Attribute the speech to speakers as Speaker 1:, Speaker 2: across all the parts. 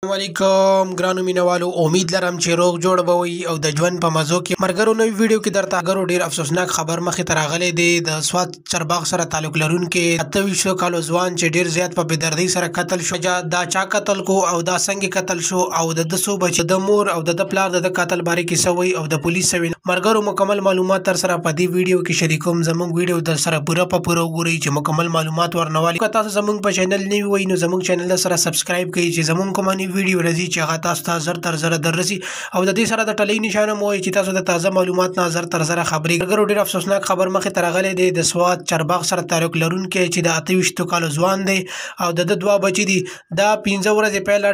Speaker 1: علیکم ګرانو مینوالو، امید لرم چې روغ جوړ به وي او د ژوند په مزو کې. مرګرو، نوې ویډیو کې درته ګرو ډیر افسوسناک خبر مخې ته راغلی دی. د سوات چرباغ سره تعلق لرونکي 28 کالو ځوان چې ډیر زیات په بېدردۍ سره قتل شو، دا چا قتل کو او دا څنګه قتل شو او د ده څو بچي، د مور او د ده پلار د ده قتل باره کې څه وایي او د پولیس څه وایي، مرګرو مکمل معلومات تر سره په دې ویډیو کې شریکوم. زموږ ویډیو در سره پوره په پوره وګورئ چې مکمل معلومات ورنوالي. که تاسو زموږ په چینل نوي وئ نو زموږ چینل سره سبسکرایب کړئ چې زموږ کومه نوې ویډیو راځي چې هغه تاسو ته زر تر زره دررسي، او د دې سره د ټلۍ نشانه مو چې تاسو د تازه معلومات نه زر تر زره خبرې. ملګرو، ډېر افسوسناک خبر مخې ته راغلی دی. د سوات چرباغ سره تعلق لرونکی چې د 28 کالو ځوان دی او د ده دوه بچي دي، دا 5 ورځې پهله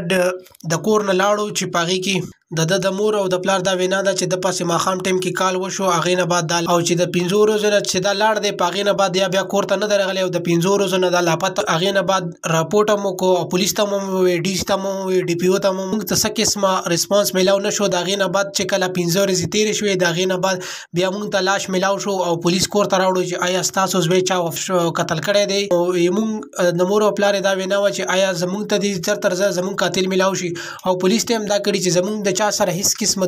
Speaker 1: د کور نه لاړو چې په هغې کې د ده د مور او د پلار دا وینا ده چې د پاسې ماښام ټایم کې کال وشو. هغې نه بعد دا او چې د 5 ورځو نه چې دا لاړ دی، په هغې نه بعد یا بیا کور ته نه دی راغلی او د 5 ورځو نه دا لاپته. هغې نه بعد راپورټ هم وکړو او پولیس ته هم وویل، ډي سي ته هم وویل، ډي پي او ته هم، موږ ته څه قسمه ریسپانس میلاو نه شو. د هغې نه بعد چې کله 5 ورځې تېرې شوې، د هغې نه بعد بیا موږ ته لاش میلاو شو او پولیس کور ته راوړو چې آیا ستاسو زوی چا قتل کړی دی. او موږ د مور او پلار یې دا وینا وه چې آیا زموږ ته دې زر تر زره زموږ قاتل میلاو شي، او پولیس ته هم دا کړي چې زموږ د چا سره هیڅ قسمه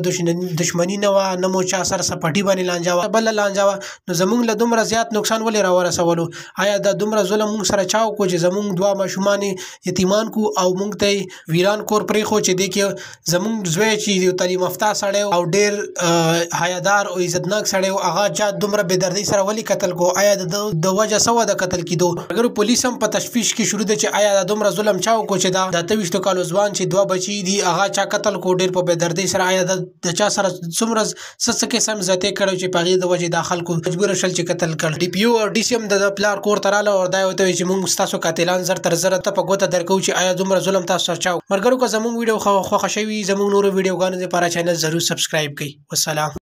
Speaker 1: دښمني نه وه، نه مو چا سره سپټي باندې لانجه وه بله لانجه وه، نو زموږ له دومره زیات نقصان ولې راورسولو؟ آیا دا دومره ظلم موږ سره چا وکړو چې زموږ دوه ماشومان یتیمان کو او موږ ته ویران کور پرېښو چې دې کې زموږ زوی چې یو تعلیم یافته سړی او ډېر حیادار او عزتناک سړی و، هغه چا دومره بېدردۍ سره ولې قتل کو؟ آیا د د وجه څه وه د قتل کېدو؟ مګر پولیس هم په تشویش کې شروع دی چې آیا دا دومره ظلم چا وکړو چې دا د 28 کالو ځوان چې دوه بچي دي هغه چا قتل کو ډېر په بېدردۍ سره؟ آیا د چا سره څومره څه څه قسم زیاتی کړی چې په هغې د وجې دا خلکو مجبور شول چې قتل کړ؟ ډي پي او او ډي سي هم د پلار کور ته راله او دا یې ورته وویل چې موږ ستاسو قاتلان زر تر زره ته په ګوته درکوو چې آیا دومره ظلم تاسو سره چا. ملګرو، که زموږ ویډیو خوښه شوي، زموږ نورو ویډیوګانو لپاره چینل ضرور سبسکرایب کړئ. والسلام.